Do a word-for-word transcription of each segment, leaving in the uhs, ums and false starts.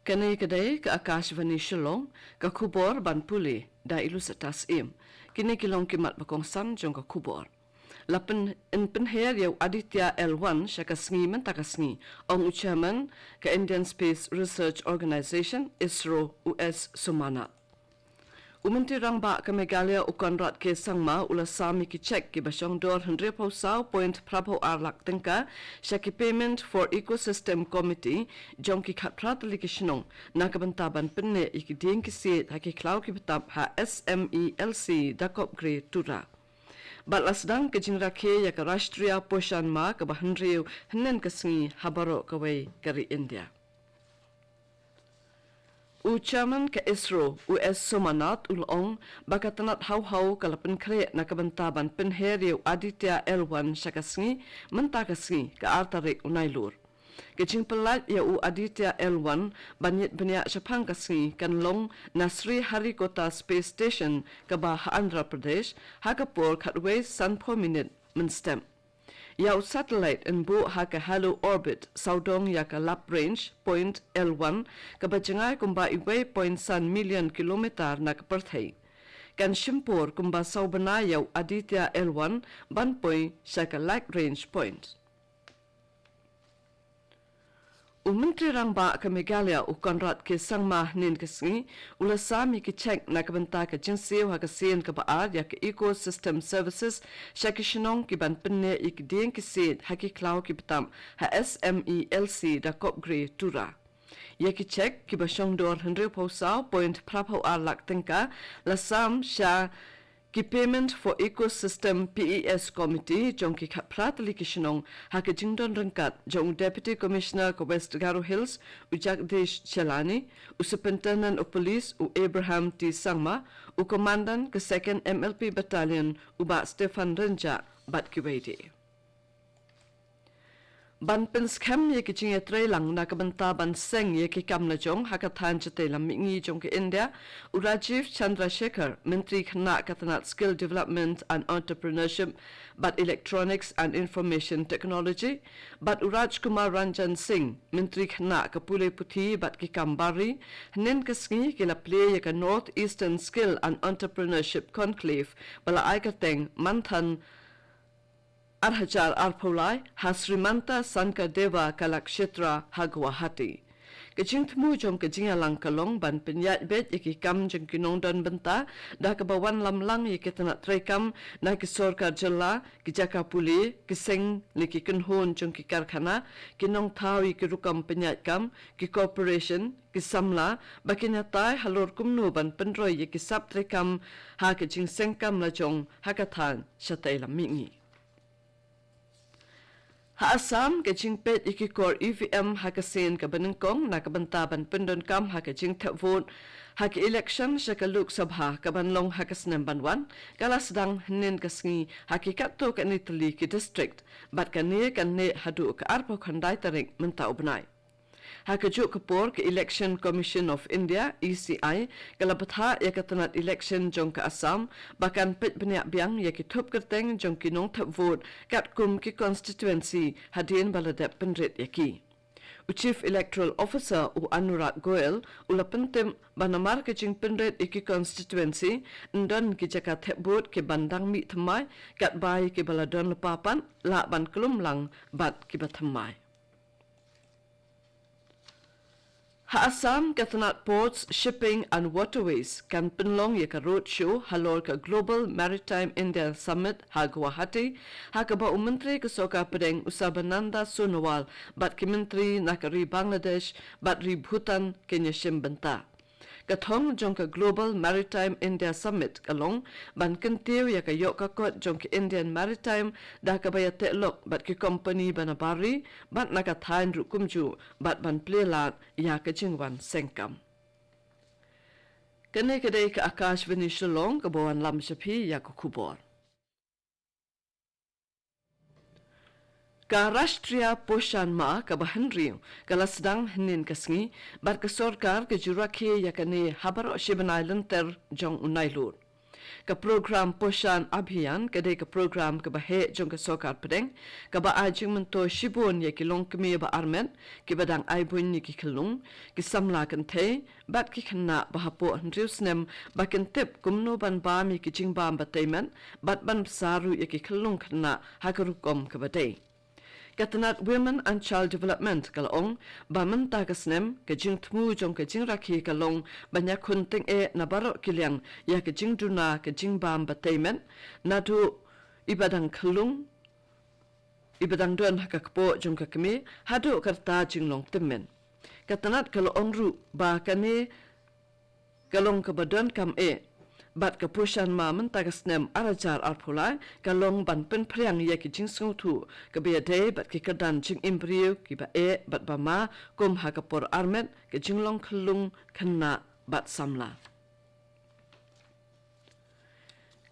Kane ka dei ka Akashvani Shillong, ka khubor ban pule da i Lusetas Im. Kine ki long ki mat ba kongsan jong ka khubor. La pyn-, yn pynher ïa u Aditya L one sha ka sngi mynta ka sngi, ong u chairman ka Indian Space Research Organisation, ISRO, u S Somanath. U Myntri Rangbah ka Meghalaya u Conrad K Sangma u la sam ïa ki cheque kiba shong dor hynriewphew saw point phra phew ar lak tyngka sha ki Payment for Ecosystem Committee jong ki khatphra tylli ki shnong na ka bynta ban pynneh ïa ki dieng ki siej ha ki khlaw ki btap ha S M E L C Dakopgre Tura. Bad la sdang ka jingrakhe ïa ka Rashtriya Poshan Maah kaba hynriew hynnin ka sngi ha baroh kawei ka ri India. U chairman ka ISRO, u S Somanath, u la ong ba ka tnat haw haw ka la pynkhreh na ka bynta ban pynher ïa u Aditya L one sha ka sngi mynta ka sngi, ka ar tarik u Nailur. Ka jingpyllait ïa u Aditya L one ban ïit bniah shaphang ka sngi kan long na Sriharikota Space Station kaba ha Andhra Pradesh ha ka por khatwei sanphew minit mynstep. Ïa u satellite yn buh ha ka halo orbit sawdong ïa ka Lagrange point L one kaba jngai kumba uwei point san million kilometer na ka pyrthei. Kan shim por kumba saw bnai ïa u Aditya L one ban poi sha ka Lagrange point. U Myntri Rangbah ka Meghalaya u Conrad K Sangma hynnin ka sngi u la sam ïa ki cheque na ka bynta ka jingsiew ha ka sien kaba ar ïa ka Ecosystem Services sha ki shnong kiban pynneh ïa ki dieng ki siej ha ki khlaw ki btap ha S M E L C Dakopgre Tura. Ïa ki cheque kiba shong dor hynriewphew saw point phra phew ar lak tyngka la sam sha ki Payment for Ecosystem, P E S, Committee jong ki khatphra tylli ki shnong ha ka jingdon ryngkat jong u Deputy Commissioner ka West Garo Hills, u Jagdish Chelani, u Superintendent of Police, u Abraham T Sangma, u Commandant ka Second M L P Battalion, u Bah Stephan Rynjah, bad kiwei de. Ban pynskhem ïa ki jingïatreilang na ka bynta ban seng ïa ki kam lajong ha ka thaiñ shatei lam mihngi jong ka India, u Rajeev Chandrasekhar, Myntri Khynnah ka tnat Skill Development and Entrepreneurship bad Electronics and Information Technology, bad u Rajkumar Ranjan Singh, Myntri Khynnah ka Pule Puthi bad ki Kam Bar Ri, hynnin ka sngi ki la plie ïa ka North Eastern Skill and Entrepreneurship Conclave ba la ai kyrteng Manthan ar hajar arphew lai ha Srimanta Sankaradeva Kalakshetra ha Guwahati. Ka jingthmu jong ka jingïalang ka long ban pynïaid beit ïa ki kam jong ki nongdon bynta da kaba wanlam lang ïa ki tnat treikam na ki sorkar jylla, ki jaka pule, ki seng ne ki kynhun jong ki karkhana, ki nongthaw ïa ki rukom pynïaid kam, ki corporation, ki samla, ba kin ïatai halor kumno ban pynroi ïa ki sap treikam ha ka jingseng kam lajong ha ka thaiñ shatei lam mihngi. Ha Assam, ka jingpeit ïa ki kor E V M ha ka sien kaba nyngkong na ka bynta ban pyndonkam ha ka jingthep vote ha ka election sha ka Lok Sabha kaban long ha ka snem ban wan, ka la sdang hynnin ka sngi ha ki katto katne tylli ki district, bad kane kan neh haduh ka arphew khyndai tarik mynta u bnai. Ha kajuh ka por, ka Election Commission of India, E C I, ka la bthah ïa ka tnat election jong ka Assam ba kan peit bniah biang ïa ki thup kyrteng jong ki nongthep vote katkum ki constituency hadien ba la dep pynrit ïa ki. U Chief Electoral Officer, u Anurag Goel, u la pyntip ba namar ka jingpynrit ïa ki constituency, yn don ki jaka thep vote kiban dang mih thymmai, katba ïa kiba la don lypa pat lah ban klum lang bad kiba thymmai. Ha Assam, ka tnat Ports, Shipping and Waterways kan pynlong ïa ka roadshow halor ka Global Maritime India Summit ha Guwahati, ha kaba u Myntri ka Sorkar Pdeng, u Sarbananda Sonowal, bad ki myntri na ka ri Bangladesh bad ri Bhutan kin ïashim bynta. Ka thong jong ka Global Maritime India Summit ka long ban kyntiew ïa ka ïoh ka kot jong ka Indian Maritime da kaba ïateh lok bad ki kompani ba na bar ri bad na ka thaiñ ruh kumjuh, bad ban plie lad ïa ka jingwan seng kam. Kane ka dei ka Akashvani Shillong kaba wanlam sha phi ïa ka khubor. Ka Rashtriya Poshan Maah kaba hynriew ka la sdang hynnin ka sngi, bad ka sorkar ka ju rakhe ïa kane ha baroh shi bnai lynter jong u Nailur. Ka program Poshan Abhiyan ka dei ka program kaba heh jong ka sorkar pdeng, kaba ai jingmyntoi shibun ïa ki longkmie ba armet, kiba dang ai buiñ ïa ki khyllung, ki samla kynthei, bad ki khynnah ba hapoh hynriew snem ba kin tip kumno ban bam ïa ki jingbam ba tei met, bad ban bsa ruh ïa ki khyllung khynnah ha ka rukom kaba dei. Ka tnat Women and Child Development ka la ong, ba mynta ka snem, ka jingthmu jong ka jingrakhe ka long, ban ïakhun tyngeh na baroh ki liang, ïa ka jingduna, ka jingbam ba tei met, naduh, iba dang khyllung, iba dang don ha ka kpoh jong ka kmie, haduh ka rta jinglong tymmen. Ka tnat ka la ong ruh, ba kane, ka long kaba donkam eh. Bad ka Poshan Maah mynta ka snem ar hajar arphew lai, ka long ban pynphriang ïa ki jingsngewthuh, kaba ïadei bad ki kyrdan jingim briew, kiba eh, bad ba ma, kum ha ka por armet, ka jinglong khyllung, khynnah, bad samla.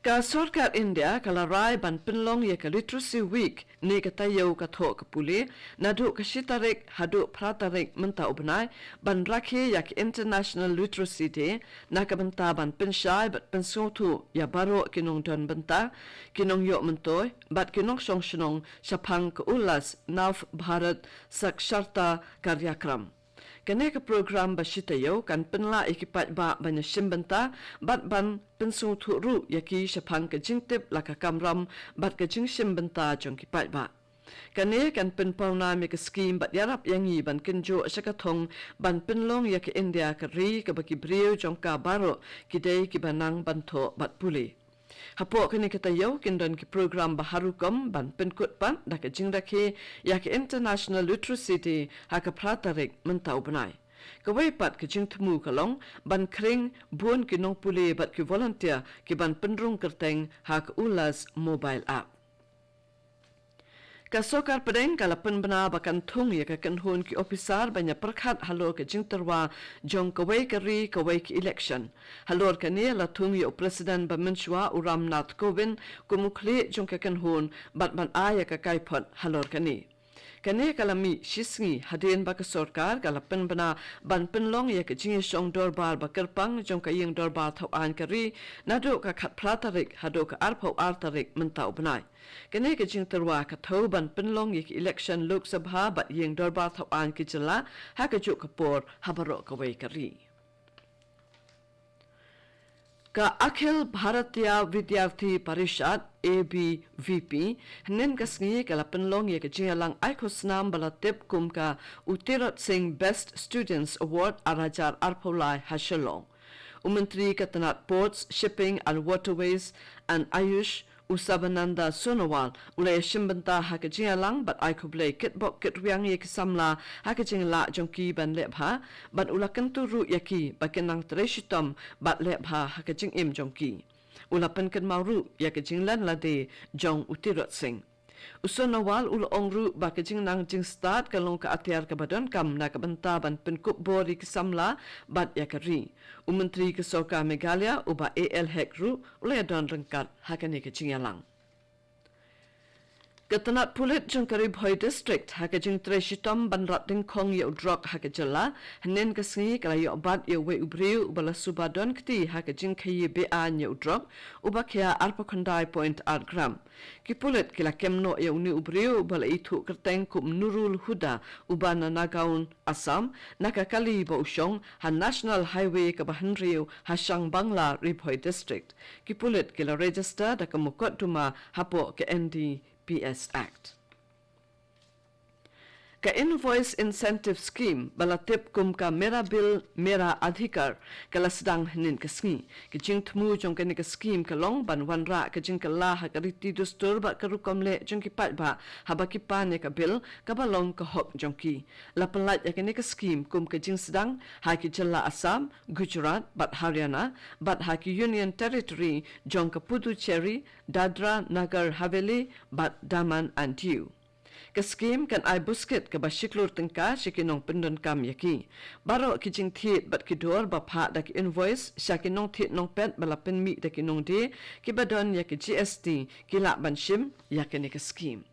Ka sorkar India ka la rai ban pynlong ïa ka Literacy Week ne ka taïew ka thoh ka pule, naduh ka shi tarik haduh phra tarik mynta u bnai, ban rakhe ïa ka International Literacy Day, na ka bynta ban pynshai bad pynsngewthuh ïa baroh ki nongdon bynta, ki nongïoh myntoi, bad ki nongshong shnong, shaphang ka ULLAS Nav Bharat Saksharta Karyakram. Kane ka program ba shi taïew kan pynlah ïa ki paidbah ban ïashim bynta, bad ban pynsngewthuh ruh ïa ki shaphang ka jingtip la ka kamram, bad ka jingshim bynta jong ki paidbah. Kane kan pynpaw nam ïa ka skhim bad ïarap ïa ngi ban kynjoh sha ka thong ban pynlong ïa ka India ka ri kaba ki briew jong ka baroh ki dei kiba nang ban thoh bad pule. Hapoh kane ka taïew kin don ki program ba har rukom ban pynkut pat da ka jingrakhe ïa ka International Literacy Day ha ka phra tarik mynta u bnai. Kawei pat ka jingthmu ka long ban khring bun ki nongpule bad ki volunteer kiban pynrung kyrteng ha ka ULLAS mobile app. Ka sorkar pdeng ka la pynbna ba kan thung ïa ka kynhun ki ophisar ban ïa pyrkhat halor ka jingtyrwa jong kawei ka ri kawei ka election. Halor kane la thung ïa u President ba mynshuwa u Ram Nath Kovind kum u khlieh jong ka kynhun bad ban ai ïa ka kaiphod halor kane. Kane ka la mih shi sngi hadien ba ka sorkar ka la pynbna ban pynlong ïa ka jingïashong dorbar ba kyrpang jong ka ïing dorbar thaw aiñ ka ri naduh ka khatphra tarik haduh ka arphew ar tarik mynta u bnai. Kane ka jingtyrwa ka thew ban pynlong ïa ka election Lok Sabha bad ïing dorbar thaw aiñ ka jylla ha kajuh ka por ha baroh kawei ka ri. Ka Akhil Bharatiya Vidyarthi Parishad, A B V P, hynnin ka sngi ka la pynlong ïa ka jingïalang ai khusnam ba la tip kum ka U Tirot Singh Best Students Award ar hajar arphew lai ha Shillong. U Myntri ka tnat Ports, Shipping and Waterways and AYUSH, u Sarbananda Sonowal, u la ïashim bynta ha ka jingïalang bad ai khublei kitbok kitrwiang ïa ki samla ha ka jinglah jong ki ban leh bha, bad u la kyntu ruh ïa ki ba kin nang trei shitom bad leh bha ha ka jingim jong ki. U la pynkynmaw ruh ïa ka jinglen lade jong u Tirot Singh. U Sonowal u la ong ruh ba ka jingnang jingstad ka long ka atiar kaba donkam na ka bynta ban pynkup bor ïa ki samla bad ïa ka ri. U Myntri ka Sorkar Meghalaya u Bah A L Hek ruh u la ïadon ryngkat ha kane ka jingïalang. Ka tnat pulit jong ka Ri Bhoi District ha ka jingtrei shitom ban rat dyngkhong ïa u drok ha ka jylla, hynnin ka sngi ka la ïoh bat ïa uwei u briew uba la suba don kti ha ka jingkhaïi be-aiñ ïa u drok, uba khia arphew khyndai point ar gram. Ki pulit ki la kem noh ïa une u briew uba la ithuh kyrteng kum Nurul Huda, uba na Nagaon, Assam, na ka kali ba u shong ha National Highway kaba hynriew ha Shangbangla, Ri Bhoi District. Ki pulit ki la register da ka mukotduma hapoh ka N D P S Act. Ka Invoice Incentive Scheme, ba la tip kum ka Mera Bill Mera Adhikar, ka la sdang hynnin ka sngi. Ka jingthmu jong kane ka skhim ka long ban wanrah ka jingkylla ha ka riti dustur bad ka rukom leh jong ki paidbah haba ki pan ïa ka bill kaba long ka hok jong ki. La pyllait ïa kane ka skhim kum ka jingsdang ha ki jylla Assam, Gujarat bad Haryana, bad ha ki Union Territory jong ka Puducherry, Dadra Nagar Haveli bad Daman and Diu. Ka skhim kan ai buskit kaba shiklur tyngka sha ki nongpyndonkam ïa ki. Baroh ki jingthied bad ki dor ba phah da ki invoice sha ki nongthied nongpet ba la pynmih da ki nongdie kiba don ïa ki G S T ki lah ban shim ïa kane ka skhim.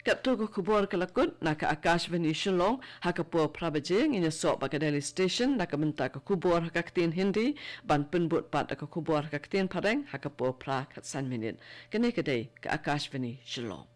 Katto ka khubor ka la kut na ka Akashvani Shillong. Ha ka por phra baje ngin ïasoh bad ka Delhi Station na ka bynta ka khubor ha ka ktien Hindi, ban pynbud pat da ka khubor ha ka ktien Phareng ha ka por phra khatsan minit. Kane ka dei ka Akashvani Shillong.